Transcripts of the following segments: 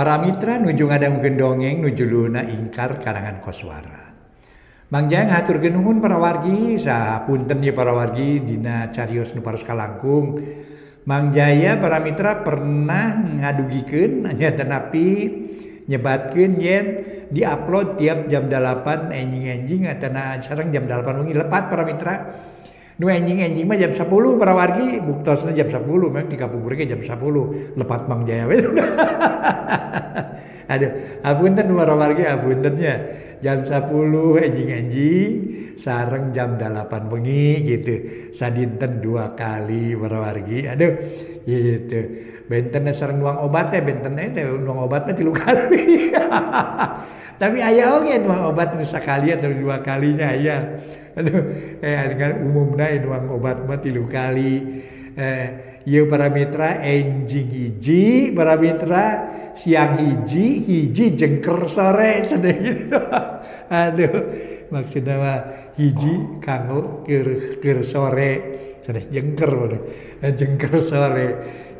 Para mitra nuju ngadangukeun dongeng nu judulna Ingkar karangan Koswara. Mang Jaya ngahaturkeun nuhun para wargi, sahapunten ye para wargi dina carios nu paros kalangkung. Mang Jaya para mitra pernah ngadugikeun nya tanapi nyebatkeun yen diupload tiap jam 8 enjing-enjing atana sareng jam 8 wengi lepat para mitra. Nu enjing-enjing mah jam 10 para wargi, buktosna jam 10 memang di kapungkur ge jam 10 lepat Mang Jaya we. Aduh, apunten para wargi, apunten nya. Jam 10 enjing-enjing sareng jam 8 wengi gitu. Sadinten 2 kali para wargi. Aduh, gitu. Benten sareng nuang obat teh, benten teh nuang obatna 3 kali. Tapi aya oge nuang obat nu sakali atau 2 kalinya aya. Aduh, dengan umumna nuang obat mah 3 kali. Ieu para mitra enjing hiji, para mitra siang hiji, hiji jengker sore cenah gitu. Aduh, maksudna mah hiji kanggo keur sore, sanes jengker jengker sore.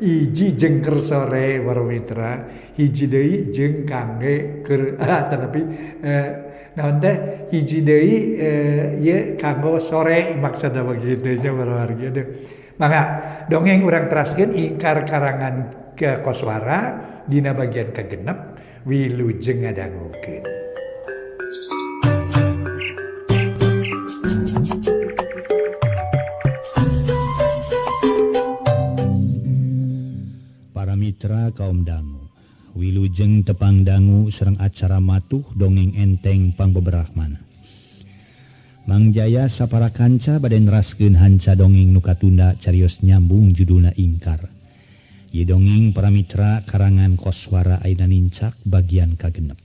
Hiji jengker sore para mitra, hiji deui jeung kangge keur tetapi naon teh hiji deui ieu kanggo sore maksudna begitu nya para wargi. Aduh. Mangga dongeng urang teraskeun Ingkar karangan ke Koswara dina bagian kagenep wilujeng ngadangukeun. Para mitra kaum dangu, wilujeng tepang dangu sareng acara matuh dongeng enteng pangbeberahmana. Mang Jaya sapara kanca bade neraskeun hanca dongeng nu katunda carios nyambung judulna Ingkar. Ieu dongeng para mitra karangan Koswara ayeuna nincak bagian kagenep.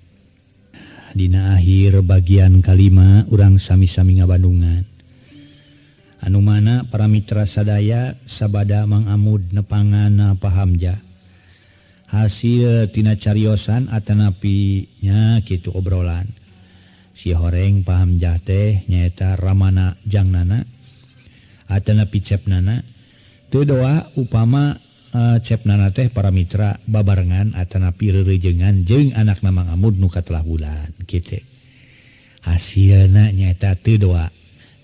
Dina akhir bagian kalima urang sami-sami ngabandungan. Anu mana para mitra sadaya sabada Mang Amud nepangan pahamja. Hasil tina cariosan atanapi nya kitu obrolan. Si horeng pahamjah teh nyaeta ramana jangnana atanapi cepnana teu doa upama cepnana teh para mitra babarengan atanapi reurejengan jeung anakna Mang Amud nu katelah bulan kitu. Hasilna nyaeta teu doa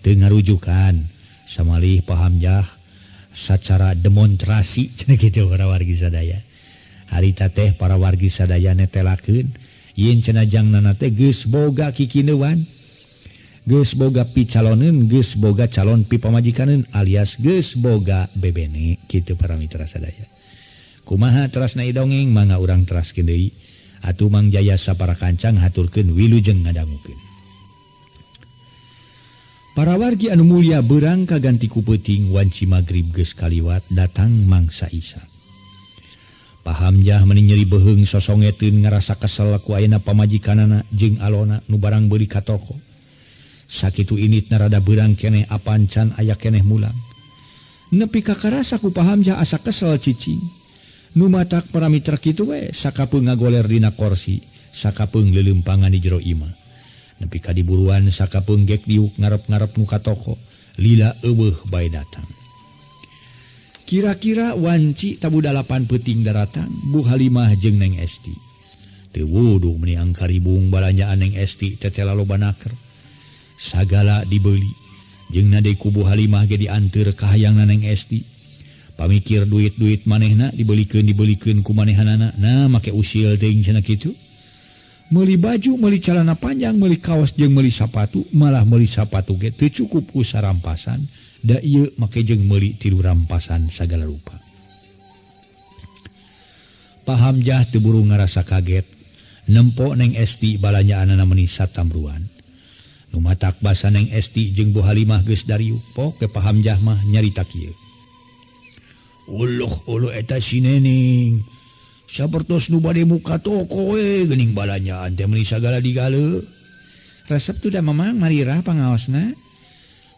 teu ngarujukan samalih pahamjah sacara demonstrasi cenah kitu para wargi sadaya. Harita teh para wargi sadaya netelakeun yen cenah jangnana teh geus boga kikineuan, geus boga picaloneun, geus boga calon pipamajikaneun alias geus boga bebene kitu para mitra sadaya. Kumaha terasna dongeng mangga urang teraskeun deui. Atuh Mang Jaya sapara kancang haturkeun wilujeng ngadangukeun. Para wargi anu mulia beurang kaganti ku peuting wanci magrib geus kaliwat datang mangsa Isa. Pahamjah meni nyeri beheung sosongeteun ngarasa kesel ku ayeuna pamajikanana jeung alona nu barang beuli ka toko. Sakitu initna rada beurang keneh apan can aya keneh mulang. Nepi ka karasa ku Pahamjah asa kesel cicing. Nu matak para mitra kitu we sakapeung ngagoler dina korsi, sakapeung leuleumpangan di jero imah. Nepi ka diburuan sakapeung gek diuk ngarep-ngarep nu ka toko, lila eueuh bae datang. Kira-kira wanci tabu 8 peuting daratan Bu Halimah jeung Neng Esti. Teu wuduh meuni angkaribung balanjaan Neng Esti tetela loba naker. Sagala dibeli jeung nade ku Bu Halimah ge dianteur ka hayangna Neng Esti. Pamikir duit-duit manehna dibelikeun ku manehanana, nah make usil teuing cenah kitu. Meuli baju, meuli calana panjang, meuli kaos jeung meuli sapatu, malah meuli sapatu ge teu cukup ku sarampasan. Da ieu make jeung meuli 3 rampasan sagala rupa. Pahamjah teu buru ngarasa kaget, nempo Neng Esti balanjaanana meuni satamruan. Nu matak basa Neng Esti jeung Bu Halimah geus dariuk, poke Pahamjah mah nyarita kieu. Uluh uluh eta si Neneng. Sapertos nu bade muka toko we geuning balanjaan teh meuni sagala digale. Resep tuh da mamang marirah pangaosna.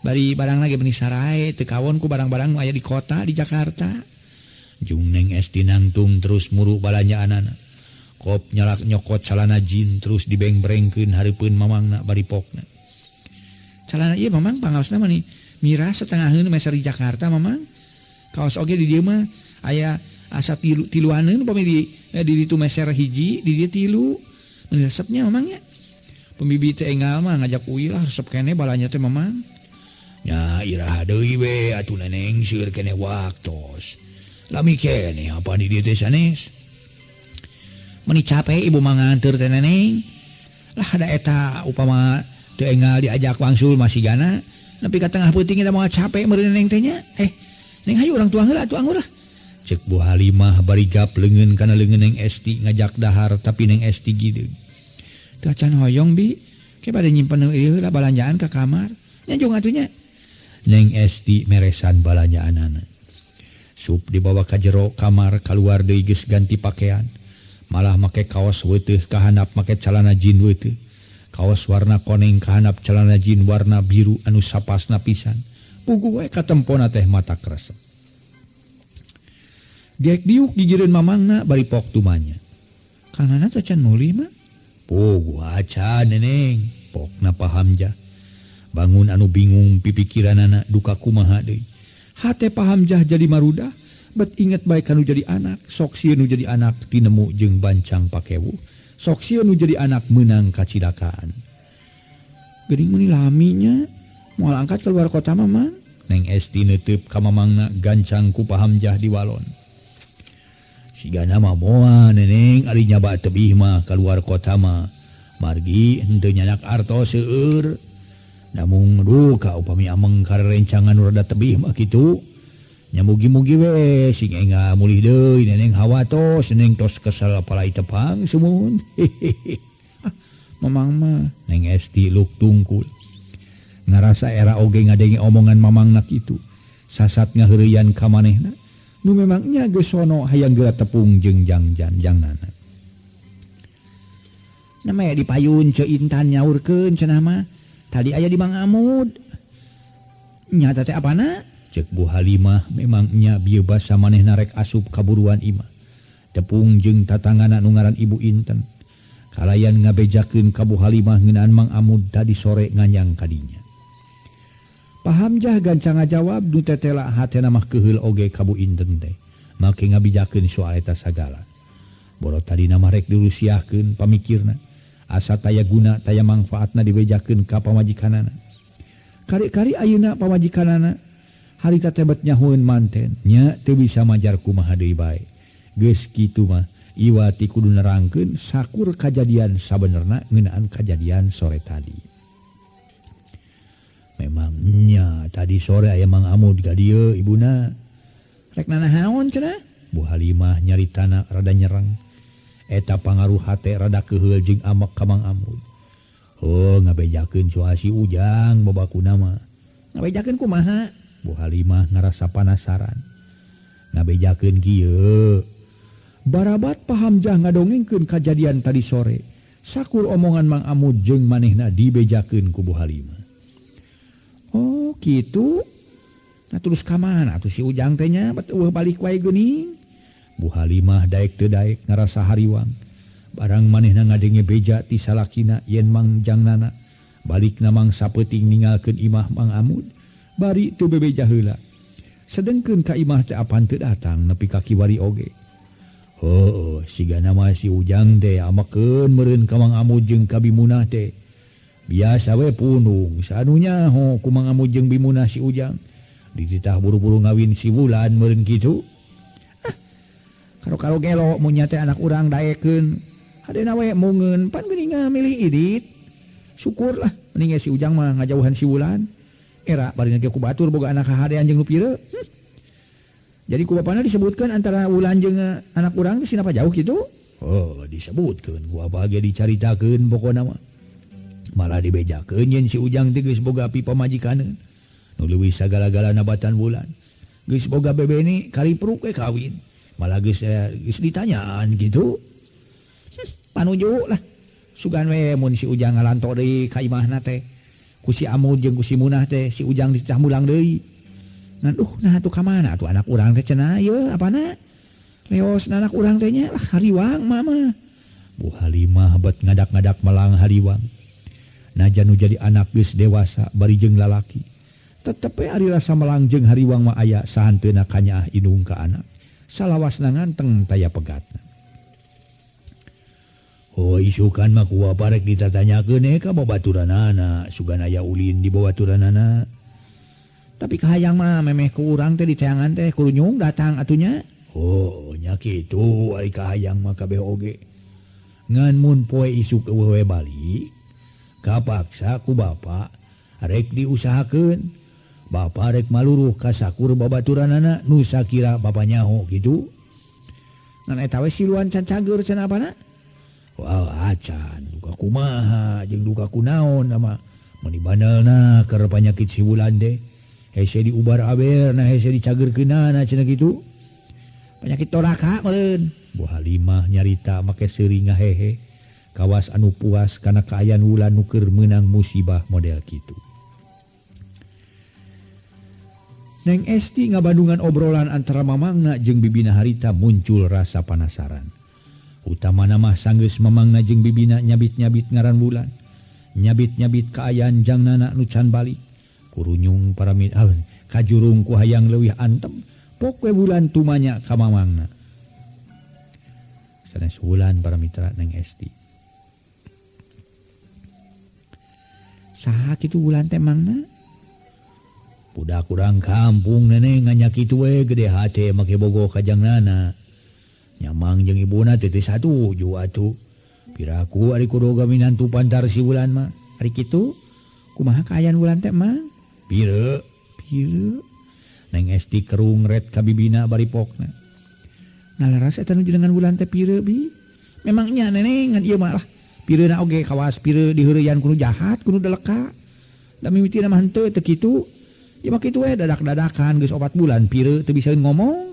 Bari barang lagi meni sarae teu kawon ku barang-barang nu aya di kota di Jakarta. Jung Neng Esti nangtung terus muru balanjaanana. Kop nyalak nyokot calana jin terus dibengbrengkeun hareupeun mamangna bari pokna. Calana ieu mamang pangaosna mah ni mirah setengaheun meser di Jakarta mamang. Kaos oge di dieu mah aya Asa tiluaneun upami di ditu meser hiji, di dieu tilu. Meni resepnya mamang nya. Pembibi teh enggal mah ngajak uih lah resep keneh balanja teh mamang. Nya iraha deui we atuh neneng seueur keneh waktos. Lami keneh apa di dieu teh sanes. Meni capek ibu mah nganteur teh neneng. Lah ada eta upama teu enggal diajak wangsul masih gana nepi ka tengah peuting eta moal capek meureun neneng teh nya. Neng hayu urang tuang heula atuh anggur lah. Cek Bu Halimah bari gap leungeun kana leungeun Neng Esti ngajak dahar tapi Neng Esti gideug. Teu acan hoyong bi, ke bade nyimpen ieu heula balanjaan ka kamar. Nya jung atuh nya. Neng Esti meresan balanjaanana. Sup dibawa ka jero kamar kaluar deui geus ganti pakaian. Malah make kaos weuteuh kahandap make calana jin weuteuh. Kaos warna koneng kahandap calana jin warna biru anu sapasna pisan. Puguh we katempona teh mata kresep. Gek diuk gigireun mamangna bari pok tumanya. Kanana teh can meuli mah? Puguh acan neneng, pokna Pak Hamzah. Bangun anu bingung pipikiranana duka kumaha deui. Hate Pak Hamzah jadi marudah, bet inget bae kanu jadi anak, sok sieun nu jadi anak tinemu jeung bancang pakewu, sok sieun nu jadi anak meunang kacilakaan. Geuning meuni laminya, moal angkat keluar kota mah mang. Neng Esti neuteub ka mamangna gancang ku Pak Hamzah diwalon. Sigana mah moal neneng ari nyaba tebih mah keluar kota mah. Margi henteu nyanak artos seueur. Namung duka upami ameng karencangan nu rada tebih mah kitu. Nya mugi-mugi we sing enggal mulih deui neneng hawatos neneng tos kesel palai tepang sumuhun. Ah, mamang mah Neng Esti luk tungkul. Ngarasa era oge ngadenge omongan mamangna kitu. Sasat ngaheureuyan ka manehna. Nu memangnya geus sono hayang geura tepung jeung jangjan jangnana. Namanya dipayun Ceu Intan nyaurkeun cenah mah. Tadi aya di Mang Amud. Nyata teh apana? Cek Bu Halimah memangnya bieu basa manehna rek asup kaburuan imah. Tepung jeung tatangana nu ngaran Ibu Inten. Kalayan ngabejakeun ka Bu Halimah ngeunaan Mang Amud tadi sore nganyang kadinya. Pak Hamzah gancang ngajawab nu tetela hatena mah keuheul oge ka Bu Inten teh. Make ngabijakeun soal eta sagala. Boro tadina mah rek dirusiahkeun pamikirna. Asa taya guna taya mangfaatna dibejakeun ka pamajikanana. Kari-kari ayeuna pamajikanana harita teh bet nyahueun manten nya teu bisa majar kumaha deui bae. Geus kitu mah Iwati kudu nerangkeun sakur kajadian sabenerna ngeunaan kajadian sore tadi. Memangnya tadi sore aya Mang Amud ka dieu ibuna. Rek nanahaon cenah? Bu Halimah nyaritana rada nyerang. Eta pangaruh hate rada keuheul jeung amek ka Mang Amud. Oh, ngabejakeun soal si Ujang babakuna mah. Ngabejakeun kumaha? Bu Halimah ngarasa panasaran. Ngabejakeun kieu. Barabat Pak Hamzah ngadongengkeun kajadian tadi sore. Sakur omongan Mang Amud jeung manehna dibejakeun ku Bu Halimah. Oh, kitu. Nah terus ka mana atuh si Ujang teh nya bet eueuh balik wae geuning. Bu Halimah daek teu daek ngarasa hariwang. Barang manehna ngadenge beja ti salakina yen Mang Jangnana balikna mang sapeuting ninggalkeun imah Mang Amud bari teu bebeja heula. Sedengkeun ka imah teh apan teu datang nepi ka kiwari oge. Heueuh, sigana mah si Ujang teh amekeun meureun ka Mang Amud jeung ka Bimunah teh. Biasa we punung sanu nyaho ku Mang Amud jeung Bimunah si Ujang. Dititah buru-buru ngawin si Wulan meureun kitu. Ah, karo-karo gelo mun nya teh anak urang daekeun. Hadena we mungeun pan geuning milih idit. Syukurlah mending si Ujang mah ngajauhan si Wulan. Era barina ge ku batur boga anak hahadean jeung nu pieu. Jadi ku bapana disebutkeun antara Wulan jeung anak urang teh sinapa jauh kitu? Oh, disebutkeun ku apa ge dicaritakeun pokona mah. Malah dibejakeun yen si Ujang teh geus boga pi pamajikaneun. Nu leuwih sagala-galana batan Wulan. Geus boga bebeni karipruk we kawin. Malah geus ditanyaan kitu. Panuju lah. Sugan we mun si Ujang ngalanto deui ka imahna teh. Ku si Amud jeung ku si Munah teh si Ujang dititah mulang deui. Ngan nah atuh ka mana atuh anak urang teh cenah ieu apana? Leos anak urang teh nya lah hariwang mama. Bu Halimah bet ngadak-ngadak melang hariwang. Najan nu jadi anak geus dewasa bari jeung lalaki. Tetep we ari rasa melang jeung hariwang mah aya sahanteuna kanyaah indung ka anak. Salawasna nganteng taya pegatna. Oh isukan mah ku bapa rek ditatanyakeun ka babaturanana, sugan aya ulin di babaturanana. Tapi kahayang mah memeh ku urang teh diteangan teh kurunyung datang atunya. Oh nya kitu ari kahayang mah kabeh oge. Ngan mun poe isuk eueuh we balik, kapaksa ku bapa rek diusahakeun. Bapa rek maluruh ka sakur babaturanana nu sakira bapa nyaho kitu. Ngan eta we siluan can cager cenah apana? Wah acan duka kumaha jeung duka kunaon mah meuni bandelna keur panyakit si Wulan teh. Hese diubar aber nah hese dicagerkeunana cenah kitu. Penyakit toraka meureun. Bu Halimah nyarita make seuri ngahehe kawas anu puas kana kaayaan Wulan nu keur meunang musibah model kitu. Neng Esti ngabandungan obrolan antara mamangna jeung bibina harita muncul rasa panasaran. Utamana mah sanggeus mamangna jeung bibina nyabit-nyabit ngaran Wulan, nyabit-nyabit kaayaan jangnana nu can balik. Kurunyung para kajurung ku hayang leuwih antem, pok we Wulan tumanya ka mamangna. Sanes Wulan para mitra Neng Esti. Saha kitu Wulan teh mangna? Budak urang kampung neneng nganya kitu we gede hate make bogo ka jangnana. Nyamang jeung ibuna teh teu satuju atuh. Piraku ari kudu minantu pantar si Wulan mah. Ari kitu kumaha kaayaan Wulan teh mang? Pire, pire. Neng Esti kerung ret ka bibina bari pokna. Nalaras eta nu jenengan Wulan teh pire bi? Memangnya neneng ngan ieu mah lah. Pireuna oge kawas pire diheureyan kudu jahat kudu deleka. Da mimitina mah henteu teu kitu. Ieu mah kitu we dadak-dadakan geus 4 bulan pire teu bisa ngomong.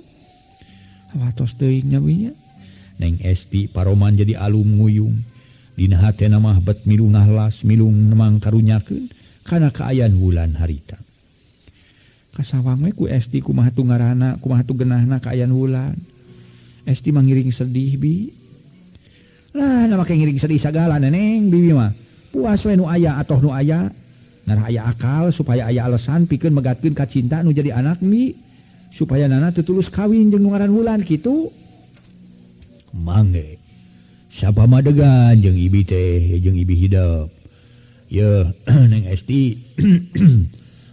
Awatos teuing nya bi nya. Neng Esti paroman jadi alum nguyung. Dina hatena mah bet milu ngahlas milu nemang karunyakeun kana kaayaan Wulan harita. Kasawang we ku Esti kumaha tu ngaranna, kumaha tu genahna kaayaan Wulan. Esti mangiring sedih bi. Lah na make ngiring sedih sagala neneng bibi mah. Puas we nu aya atoh nu aya. Ngarah aya akal supaya aya alasan pikeun megatkeun ka cinta nu jadi anak mi. Supaya nana teu tulus kawin jeung nu ngaran Wulan kitu. Mangge. Sapa madegan jeung ibi teh jeung ibi hidep. Yeuh Neng Esti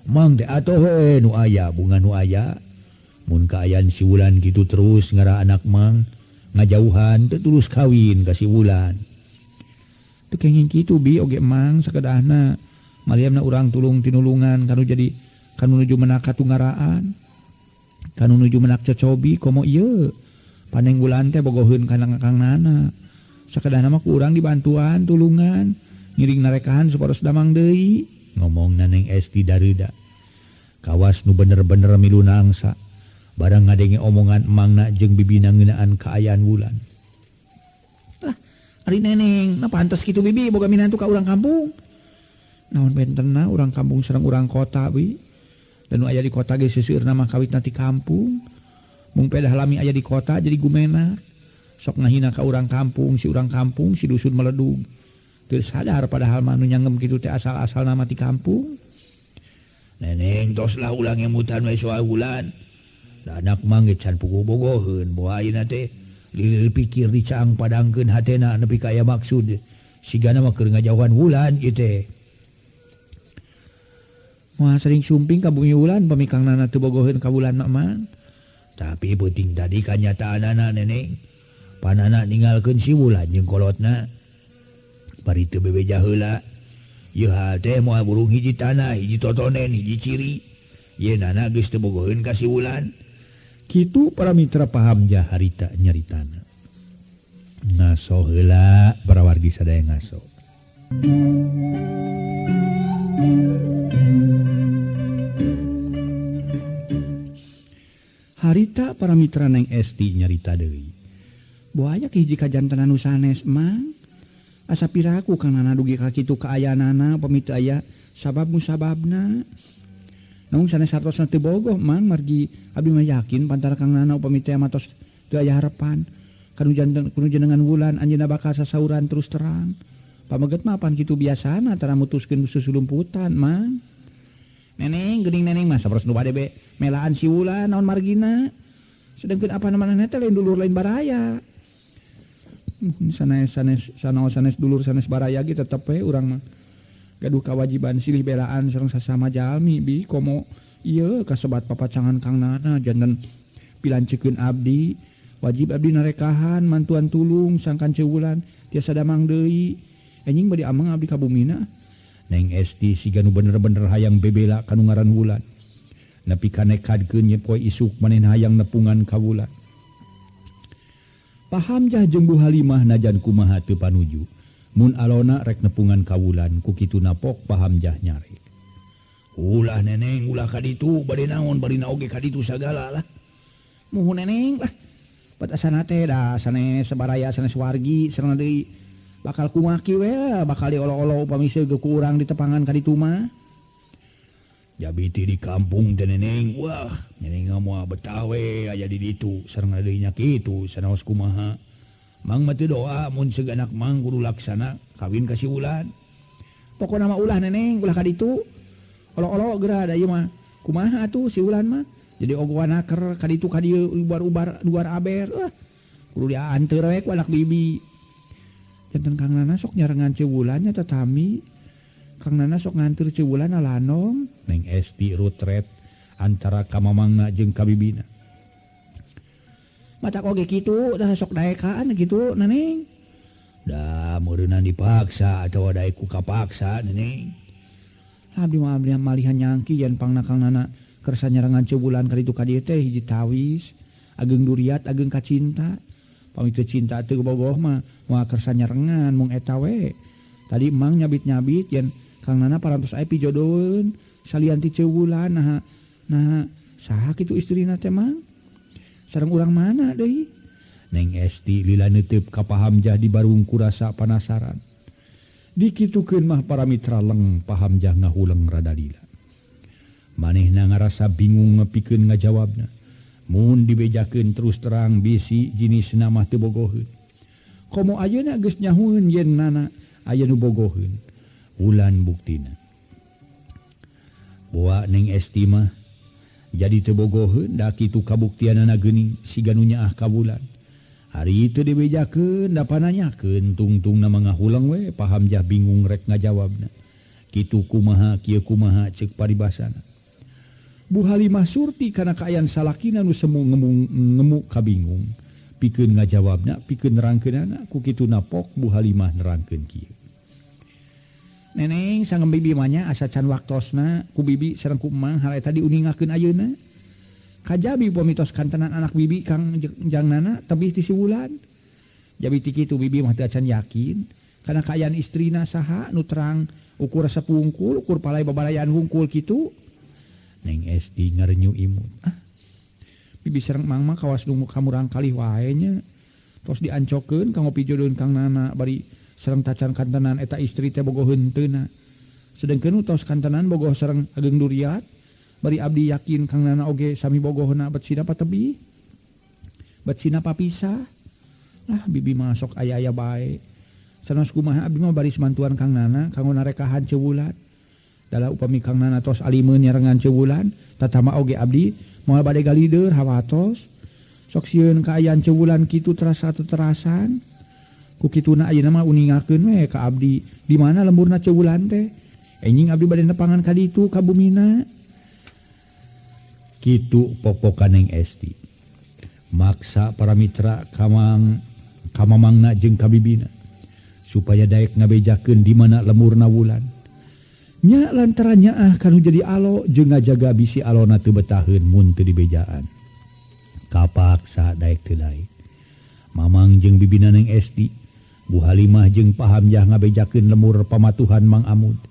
mang teh atoh we nu aya bunga nu aya. Mun kaayaan si Wulan kitu terus ngarah anak mang ngajauhan teu tulus kawin ka si Wulan. Teu kenging kitu bi oge mang sakedahna. Maliamna urang tulung tinulungan kanu jadi kanu nuju menak katungaraan. Kanu nuju menak cocobi komo ieu. Paneng Wulan teh bogoheun kana Kang Nana. Sakedahna mah ku urang dibantuan tulungan ngiring narekahan supados damang deui. Ngomongna Neng Esti dareuda. Kawas nu bener-bener milu nangsa. Barang ngadenge omongan emangna jeung bibina ngeunaan kaayaan Wulan. Lah, ari neneng, na pantes kitu bibi boga minantu ka urang kampung. Naon bentenna urang kampung sareng urang kota bi. Dan nu aya di kota ge seuseurna mah kawitna ti kampung. Mung pedah lami aya di kota jadi gumenak. Sok ngahina ka urang kampung, si urang kampung, si dusun meledug. Teu sadar padahal mah nu nyanggem kitu teh asal-asalna mah ti kampung. Neneng tos lah ulang emutan we soal Wulan. Da anak mah ge can puguh bogoheun boa ayeuna teh lilir pikir dicaang padangkeun hatena nepi ka aya maksud. Sigana mah keur ngajauhan Wulan ieu teh. Moal sering sumping ka bumi Wulan pamikang nana teu bogoheun ka Wulan mah mang. Tapi penting tadi kanyataanana neneng. Panana ninggalkeun si Wulan jeung kolotna. Bari teu bebeja heula. Ieu hal teh moal burung hiji tanah, hiji totonen, hiji ciri. Ye nana geus teu bogoheun ka si Wulan. Kitu para mitra paham jaharita nyaritana. Ngaso heula para wargi sadaya ngaso. Harita para mitra Neng Esti nyarita deui. Boaya hiji kajantenan nu sanes mang. Asa piraku Kang Nana dugi ka kitu kaayaanana pami teu aya sabab musababna. Namun sanes hartosna teu bogoh mang margi abdi mah yakin pantara Kang Nana upami teh matos teu aya harepan. Kanu janten kudu jenengan Wulan anjeunna bakal sasauran terus terang. Pameget mah pan kitu biasana tara mutuskeun susulumputan mang. Neneng geuning neneng mah saperos nu bade be melaan si Wulan naon margina. Sedangkan apa namanya teh lain dulur lain baraya. Sanes sanes sanaos sanes dulur sanes baraya ge tetep we urang mah gaduh kawajiban silih belaan sareng sasama jalmi bi komo ieu kasebat papacangan Kang Nana janten pilancekeun abdi wajib abdi narekahan mantuan tulung sangkan Cewulan tiasa damang deui enjing bade ameng abdi ka bumina. Neng Esti siga nu bener-bener hayang bebela kanu ngaran Wulan. Nepi ka nekadkeun ye poe isuk manehna hayang nepungan ka Wulan. Pahamjah jeung Bu Halimah najan kumaha teu panuju. Mun alona rek nepungan ka Wulan ku kitu napok Pahamjah nyarek. Ulah neneng ulah ka ditu bade naon barina oge ka ditu sagala lah. Muhun neneng lah. Batasana teh da sanes sabaraya sanes wargi sareng deui bakal kumaki we bakal diolo-olo upami seugeuh ku urang ditepangan ka ditu mah. Jabiti di kampung teh neneng, wah neneng moal betah we aya di ditu sareng deui nya kitu sanaos kumaha. Mang mah teu doa mun seug anak mang kudu laksana kawin ka si Wulan. Pokona mah ulah neneng ulah ka ditu. Olo-olo geura da ieu mah. Kumaha atuh si Wulan mah? Jadi ogoan naker ka ditu ka dieu ubar-ubar luar aber. Kudu dianteur we ku anak bibi. Janten Kang Nana sok nyarengan Cewulan nya tatami. Kang Nana sok nganteur Cewulan alanong. Neng Esti rutret antara kamamangna jeung kabibina. Matak oge kitu tah sok daekaan kitu neneng. Da meureunan dipaksa atawa daek ku kapaksa neneng. Abdi mah abdi malihan nyangki yen pangna Kang Nana kersa nyarengan Cewulan ka ditu ka dieu teh hiji tawis, ageng duriat ageng kacinta. Pami teu cinta teu bogoh mah moal kersa nyarengan mung eta we. Tadi emang nyabit-nyabit yen Kang Nana parantos aya pijodoheun salian ti Cewulan nah nah saha kitu istrina teh mang? Sareng urang mana deui? Neng Esti lila neuteup ka Pahamjah di barung kurasa panasaran. Dikitukeun mah para mitra leng Pahamjah ngahuleng rada lila. Manehna ngarasa bingung ngepikeun ngajawabna. Mun dibejakeun terus terang bisi jinisna mah teu bogoheun. Komo ayeuna geus nyahueun yen Nana aya nu bogoheun. Wulan buktina. Boa Neng Esti mah jadi teu bogoheun da kitu kabuktianana geuning siga nu nyaah ka Wulan. Hari teu dibejakeun da pananyakeun tungtungna mah ngahuleng we Pahamjah bingung rek ngajawabna. Kitu kumaha kieu kumaha ceuk paribasana. Bu Halimah surti kana kaayaan salakina nu semu ngemu kabingung. Pikeun ngajawabna, pikeun nerangkeunana, ku kitu napok Bu Halimah nerangkeun kieu. Neneng sangem bibi mah nya asa can waktosna ku bibi sareng ku emang hal eta diuningakeun ayeuna. Kajabi upami tos kantenan anak bibi Kang Jang Nana tebih ti si Wulan. Jabi ti kitu bibi mah teu acan yakin kana kaayaan istrina saha nu terang ukur sepungkul ukur palai babalayan hungkul kitu. Neng Esti ngarenyu imut. Ah, bibi sareng mang mah kawas nu kamurang kalih wae nya. Tos diancokeun kanggo pijodoheun Kang Nana bari sareng tacan kantenan eta istri teh bogoh henteu. Sedengkeun tos kantenan bogoh sareng ageng duriat bari abdi yakin Kang Nana oge sami bogohna bet sina patebih. Bet sina papisah. Lah bibi mah sok aya-aya bae. Sanes kumaha abdi mah baris mantuan Kang Nana kanggo narekahan Cewulan. Dalah upami Kang Nana tos alimeun nyarengan Cewulan, tatama oge abdi moal bade galider hawatos. Sok sieun kaayaan Cewulan kitu terasa teterasan. Ku kituna ayeuna mah uningakeun we ka abdi di mana lemburna Cewulan teh. Enjing abdi bade nepangan ka ditu ka bumina. Kitu popokan Neng Esti. Maksa para mitra kamang kamamangna jeung kabibina supaya daek ngabejakeun di mana lemurna Wulan. Nya lantaran nyaah kanu jadi alo jeung ngajaga bisi alona teu betaheun mun teu dibejaan. Kapaksa daek teu daek. Mamang jeung bibina Neng Esti, Bu Halimah jeung Pahamjah ngabejakeun lemur pamatuhan Mang Amud.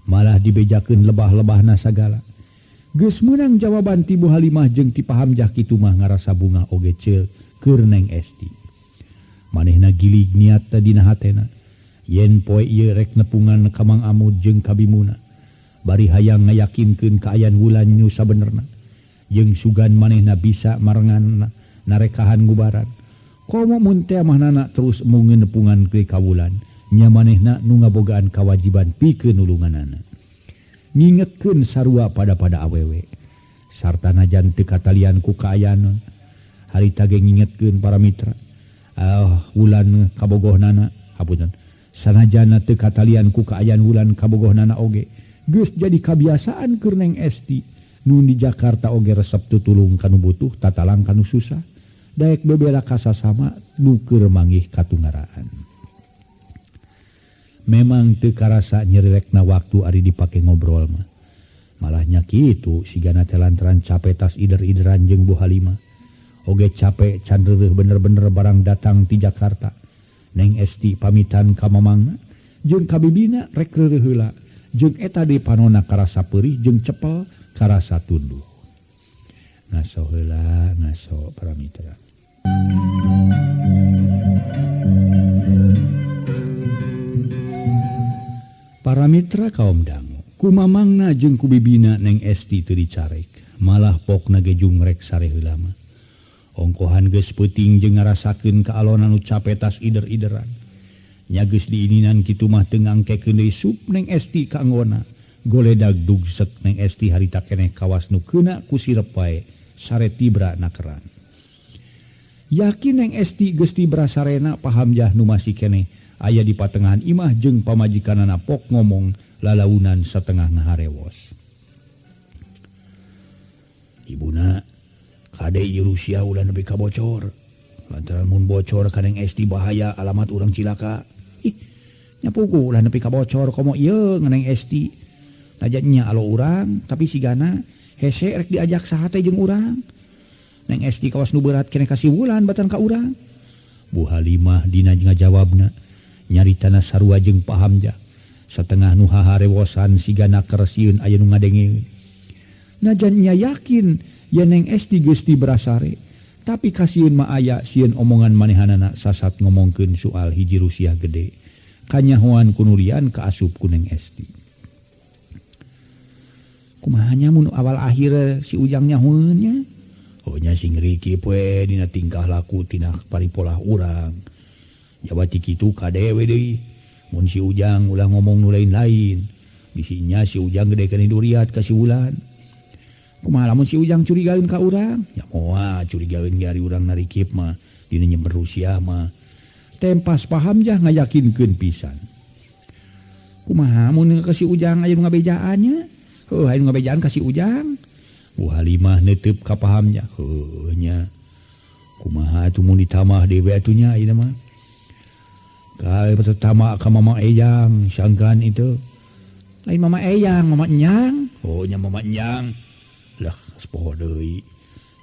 Malah dibejakeun lebah-lebahna sagala. Geus meunang jawaban ti Bu Halimah jeung ti Pahamjah kitu mah ngarasa bungah oge ceul keur Neng Esti. Manehna gilig niat dina hatena. Yen poe ieu rek nepungan ka Mang Amud jeung ka Bimuna. Bari hayang ngayakinkeun kaayaan Wulan nu sabenerna. Jeung sugan manehna bisa marengan narekahan ngubaran. Komo mun teh mahnana terus mung nepungan ke ka Wulan, nya manehna nu ngabogaan kawajiban pikeun nulunganana. Ngingetkeun sarua pada-pada awewe. Sarta najan teu katalian ku kaayaan. Harita ge ngingetkeun para mitra. Wulan kabogohnana hapunten. Sanajana teu katalian ku kaayaan wulan kabogohnana oge geus jadi kabiasaan keur Neng Esti nu di Jakarta oge resep tutulung kanu butuh tatalang kanu susah daek bebela kasasama nu keur manggih katungaraan. Memang teu karasa nyerirekna waktu ari dipake ngobrol mah. Malahnya kitu sigana teh lantaran cape tas ider-ideran jeung Bu Halimah. Oge cape can reureuh bener-bener barang datang ti Jakarta. Neng Esti pamitan ka mamangna jeung ka bibina rek reureuh heula jeung eta deui panona karasa peurih jeung cepel karasa tunduh. Ngaso heula ngaso para mitra. Para mitra kaum dangu, ku mamangna jeung ku bibina Neng Esti teu dicarek, malah pokna ge jungrek sare heula mah. Ongkohan geus peuting jeung ngarasakeun kaalonan nu cape tas ider-ideran. Nya geus diininan kitu mah teu ngangkekeun deui sup Neng Esti ka anggona. Goledag dugsek Neng Esti harita keneh kawas nu keuna ku sirep wae sare tibra nakeran. Yakin Neng Esti geus tibra sarena pahamjah nu masih keneh aya di patengahan imah jeung pamajikanana pok ngomong lalaunan satengah ngaharewos. Ibuna kade ieu Rusia ulah nepi ka bocor. Lantaran mun bocor ka Neng Esti bahaya alamat urang cilaka. Ih, nya puguh ulah nepi ka bocor komo ieu Neng Esti. Najan nya alo urang tapi sigana hese rek diajak saha teh jeung urang. Neng Esti kawas nu berat keneh ka si Wulan batan ka urang. Bu Halimah dina ngajawabna nyaritana sarua jeung pahamjah. Satengah nu haharewosan sigana keresieun aya nu ngadengeun. Najan nya yakin yen Neng Esti geus tibrasare, tapi kasieun mah aya sieun omongan manehanana sasat ngomongkeun soal hiji Rusia gede. Kanyahoan kunulian kaasup ku Neng Esti. Kumaha nya mun awal akhir si Ujang nyahoeun nya? Oh nya sing rikip we dina tingkah laku tina paripolah urang. Jawati kitu kade we deui. Mun si Ujang ulah ngomong nu lain-lain. Bisinya si Ujang gede keneh duriat ka si Wulan. Kumaha lamun si Ujang curigaeun ka urang? Ya moal curigaeun ge ari urang narikip mah dina nyember Rusia mah. Tempas paham jah ngayakinkeun pisan. Kumaha mun ka si Ujang aya nu ngabejaan nya? Heuh aya nu ngabejaan ka si Ujang. Bu Halimah neuteub ka pahamnya. Heuh nya. Kumaha atuh mun ditamah deui atuh nya ieu mah. Kae pertama ka Mama Eyang sangkan itu. Lain Mama Eyang, Mama Enyang. Oh nya Mama Enyang. Lah poho deui.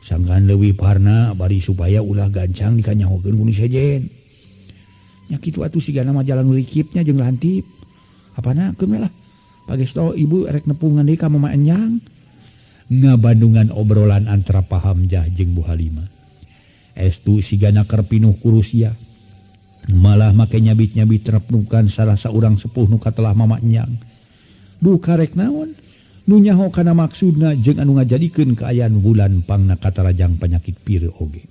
Sangkan leuwih parna bari supaya ulah gancang dikanyahokeun ku nu sejen. Nya kitu atuh sigana mah jalan rikipnya jeung lantip. Apana keun we lah. Pagesto ibu rek nepungan deui ka Mama Enyang. Ngabandungan obrolan antara pahamjah jeung Bu Halimah. Estu sigana keur pinuh ku Rusia. Malah make nyabit-nyabit repnukan salah saurang sepuh nu katelah Mama Enyang. Duh karek naon? Nu nyaho kana maksudna jeung anu ngajadikeun kaayaan Wulan pangna katarajang panyakit pire oge.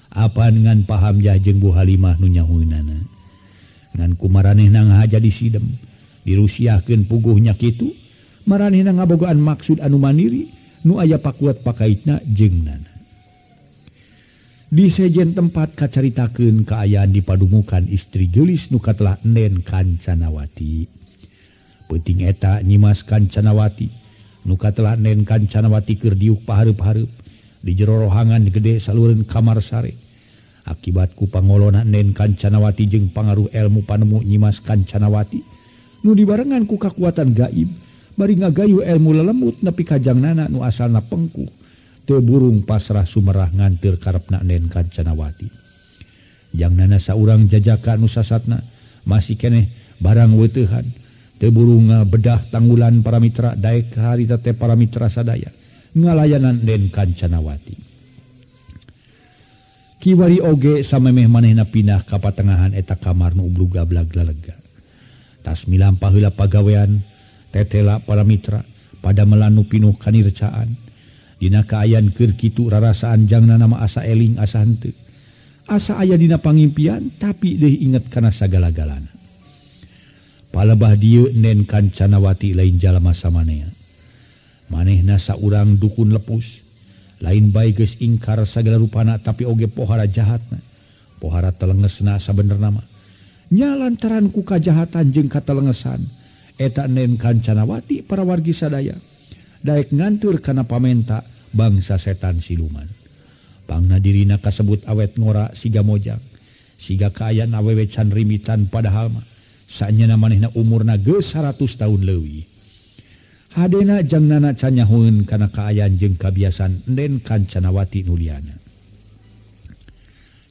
Apan ngan pahamjah jeung Bu Halimah nu nyahoeunana. Ngan kumaranehna ngahaja disidem, dirusiahkeun puguhnya kitu, maranehna ngabogaan maksud anu mandiri nu aya pakuat pakaitna jeung nana. Di sejen tempat kacaritakeun kaayaan di padumukan istri geulis nu katelah Enden Kancanawati. Peuting eta Nyimas Kancanawati nu katelah Enden Kancanawati keur diuk pahareup-hareup di jero rohangan gede salureun kamar sare. Akibat ku pangolona Enden Kancanawati jeung pangaruh ilmu panemu Nyimas Kancanawati nu dibarengan ku kakuatan gaib bari ngagayu ilmu lelemut nepi ka jangnana nu asalna pengkuh. Teu burung pasrah sumerah nganteur karepna Enden Kancanawati. Jangnana saurang jajaka nu sasatna masih keneh barang weteuhan. Teu burung bedah tanggulan para mitra daek harita teh para mitra sadaya ngalayanan Enden Kancanawati. Kiwari oge samemeh manehna pindah ka patengahan eta kamar nu ubrug gablag lalega. Tas milampah heula pagawean tetela para mitra pada melanu pinuh kanircaan. Dina kaayaan keur kitu rarasaan jangnana mah asa eling asa henteu. Asa aya dina pangimpian tapi deui inget kana sagala-galana. Palebah dieu Enden Kancanawati lain jalma samanea. Manehna saurang dukun lepus. Lain bae geus ingkar sagala rupana tapi oge pohara jahatna. Pohara telengesna sabenerna mah. Nya lantaran ku kajahatan jeung katelengesan eta Nen Kancanawati para wargi sadaya daek ngantur kana pamenta bangsa setan siluman. Pangna dirina kasebut awet ngora siga mojang. Siga kaayaan awewe can rimitan padahal mah sanyana manehna umurna geus 100 tahun leuwih. Hadena jang nana can nyahoeun kana kaayaan jeung kabiasaan Nen Kancanawati nuliana.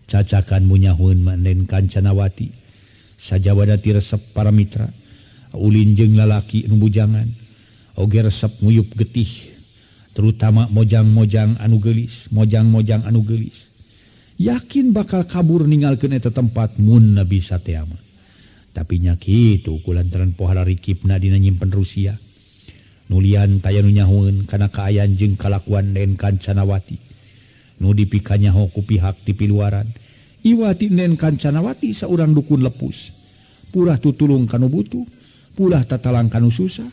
Cacakan munyahoeun mah Nen Kancanawati sajabada ti resep para mitra ulin jeung lalaki nu bujangan oge resep nguyup getih terutama mojang-mojang anu geulis, mojang-mojang anu geulis. Yakin bakal kabur ninggalkeun eta tempat mun bisa teh mah. Tapi nya kitu kulantaran pohara rikipna dina nyimpen Rusia. Nulian taya nu nyahoeun kana kaayaan jeung kalakuan Nen Kancanawati. Nu dipikanyaho ku pihak ti piluaran. Iwati Nen Kancanawati saurang dukun lepus. Purah tutulung kanu butuh, purah tatalang kanu susah.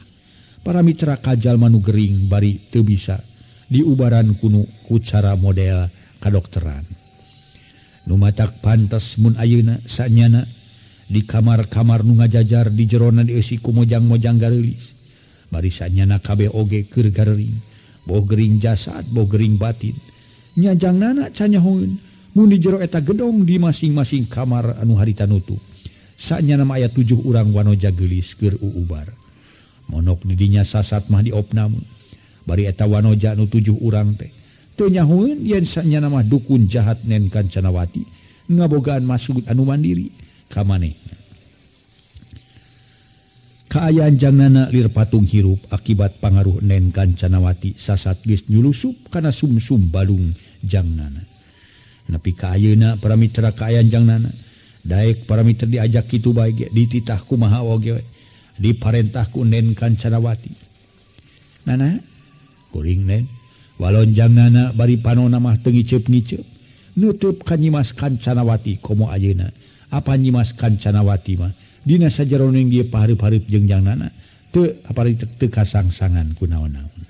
Para mitra kajal manu gering bari teu bisa diubaran kunu ku cara model kadokteran. Nu matak pantes mun ayeuna sanyana di kamar-kamar nu ngajajar di jerona dieusi ku mojang-mojang gareulis. Bari sanyana kabeh oge keur garering, boh gering jasad, boh gering batin. Nya jangnana can nyahoeun mun di jero eta gedong di masing-masing kamar anu harita nutup. Sanyana mah aya 7 urang wanoja geulis keur uubar. Monok di dinya sasat mah diopname. Bari eta wanoja nu 7 urang teh teu nyahoeun yen sanyana mah dukun jahat Nen Kancanawati ngabogaan maksud anu mandiri ka manehna. Kaayaan jangnana lir patung hirup akibat pangaruh Nen Kancanawati sasat geus nyulusup kana sumsum balung jangnana. Nepi ka ayeuna para mitra kaayaan jangnana daek para mitra diajak kitu bae ge dititah kumaha oge diparentah ku Nen Kancanawati. Nana kuring Nen walon jangnana bari panona mah teu ngiceup-ngiceup nutup ka Nyimas Kancanawati komo ayeuna. Apa Nyimas Kancanawati mah dina sajeroning dieu pahareup-hareup jeung jangnana teu apari teu kasangsangan ku naon-naon.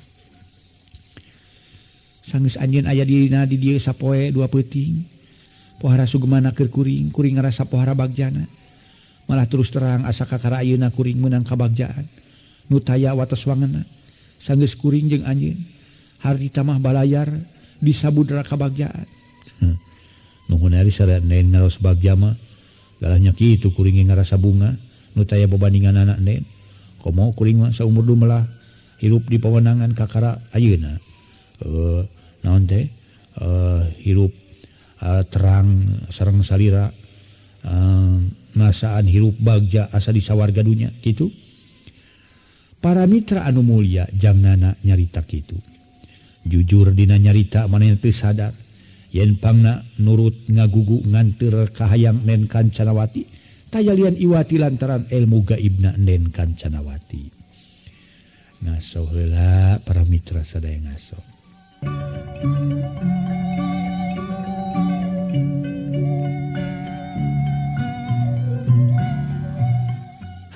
Sanggeus anjeun aya dina di dieu sapoe dua peuting. Pohara sugemana keur kuring, kuring ngarasa pohara bagjana. Malah terus terang asa kakara ayeuna kuring meunang kabagjaan. Nu taya wates wangeunna. Sanggeus kuring jeung anjeun harita mah balayar di sabudra kabagjaan. Nuhun ari sareng Nen ngaros bagja mah. Galahnya kitu kuring ngarasa bunga nu taya bobandingan anak Nen. Komo kuring mah saumur dumelah hirup di pawenangan kakara ayeuna. Naon teh hirup terang sareng salira ngasaan hirup bagja asa di sawarga dunya kitu. Para mitra anu mulia jangnana nyarita kitu. Jujur dina nyarita manehna teu sadar yen pangna nurut ngagugu nganteur kahayang Nen Kancanawati tayalian iwati lantaran ilmu gaibna Nen Kancanawati. Ngaso heula para mitra sadaya ngaso.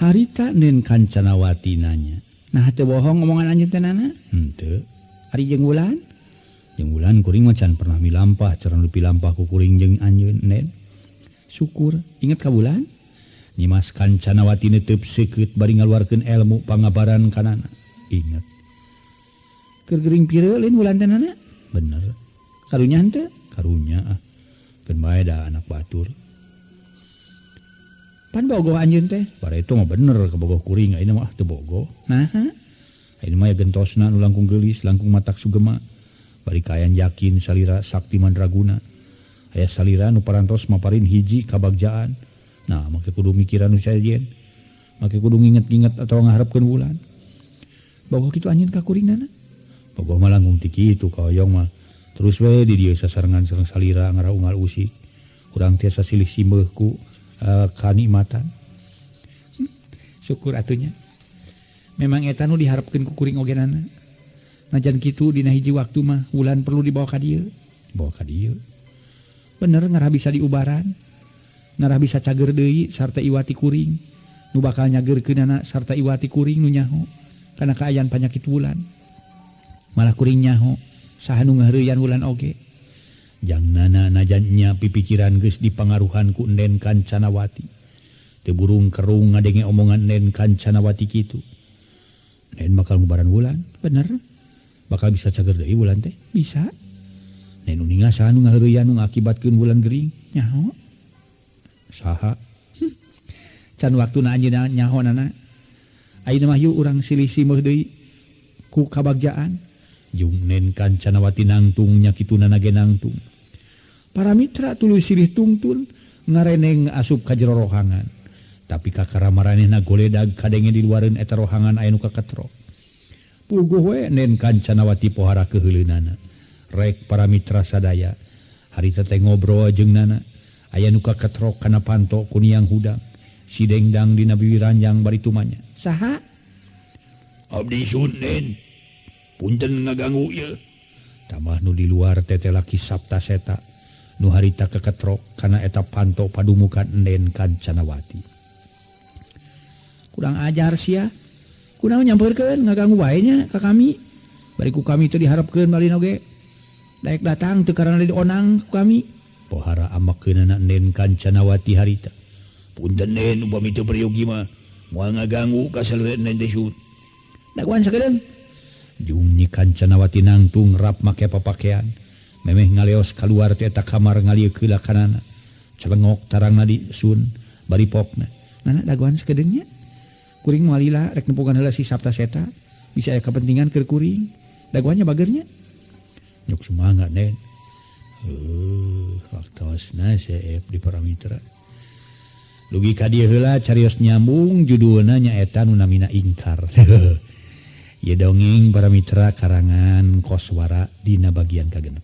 Harita Nen Kancanawati nanya, "Nah teu bohong omongan anjeun teh nana?" "Henteu." "Ari jeung Wulan?" "Jeung Wulan kuring mah can pernah milampah, cara nu pilampah ku kuring jeung anjeun Nen." "Syukur, inget ka Wulan?" Nyimas Kancanawati neuteub seukeut bari ngaluarkeun ilmu pangabaran kanana. "Inget." "Keur gering pireul lain Wulan teh nana?" "Bener." "Karunya henteu?" "Karunya ah. Keun bae da anak batur." "Pan bogoh anjeun teh?" "Bare itu mah bener kabogoh kuring, ayeuna mah teu bogoh." "Naha?" "Ayeuna mah ya gentosna nu langkung geulis, langkung matak sugema. Bari kaayaan yakin salira sakti mandraguna. Aya salira nu parantos maparin hiji kabagjaan. Nah, make kudu mikiran nu sajen. Make kudu nginget-nginget atawa ngaharepkeun Wulan." "Bogoh kitu anjeun ka kuring nana?" "Bogoh mah langkung ti kitu kahoyong mah. Terus we di dieu sasarengan sareng salira ngaraunggal usik. Urang tiasa silih simbeuh ku kanikmatan." Syukur atunya. Memang eta nu diharapkeun ku kuring oge nana. Najan kitu dina hiji waktu mah Wulan perlu dibawa ka dieu. Bawa ka dieu. Bener ngarah bisa diubaran. Ngarah bisa cager deui sarta iwati kuring. Nu bakal nyageurkeunana sarta iwati kuring nu nyaho kana kaayaan panyakit Wulan. Malah kuring nyaho Saha nu ngaheureuyan Wulan oge. Jang Nana najan nya pipikiran geus dipangaruhan ku Enden Kancanawati. Teu burung kerung ngadenge omongan Enden Kancanawati kitu. Nen bakal ngubaran Wulan, bener. Bakal bisa cager deui Wulan teh? Bisa. Nen uninga saha nu ngaheureuyan nu ngakibatkeun Wulan gering? Nyaho. Saha? Can waktuna anjeunna nyaho nana. Ayeuna mah yuk urang silih simeuh deui ku kabagjaan. Jung Nen Kancanawati nangtung nya kitu nana ge nangtung. Para mitra tuluy silih tungtun ngareneng asup ka jero rohangan. Tapi kakara maranehna goledag kadenge di luareun eta rohangan aya nu kaketrok. Puguh we Nen Kancanawati pohara keuheuleunana. Rek para mitra sadaya harita teh ngobrol jeung Nana. Aya nu kaketrok kana panto ku niang hudang. Si dengdang dina biwi ranjang bari tumanya. Saha? Abdi sun Nen. Punten ngaganggu ieu. Tamah nu di luar teh laki Sapta Seta nu harita keketrok kana eta panto padumukan Nen Kancanawati. Kurang ajar sia. Kunaon nyampeurkeun ngaganggu wae nya ka kami. Bari ku kami teu diharepkeun balin oge. Daek datang teu karana dionang ku kami. Pohara amakeunana Nen Kancanawati harita. Punten Nen upami teu peryogi mah moal ngaganggu ka saleureun Nen teh sun. Dagoan sakedeung. Jung Nyi Kancanawati nangtung rap make papakean. Memeh ngaleos kaluar ti eta kamar ngalieu heula kanana. Celengok tarangna di sun bari pokna. Nana dagoan sakedeung nya. Kuring moal lila rek nempogan heula si Sapta Seta. Bisa aya kepentingan keur kuring. Dagoannya bagernya. Nyok semangat Nen. Waktosna seep di para mitra. Dugi ka dieu heula carios nyambung judulna nyaeta nu namina Ingkar. Ieu dongeng para mitra karangan Koswara dina bagian kagenep.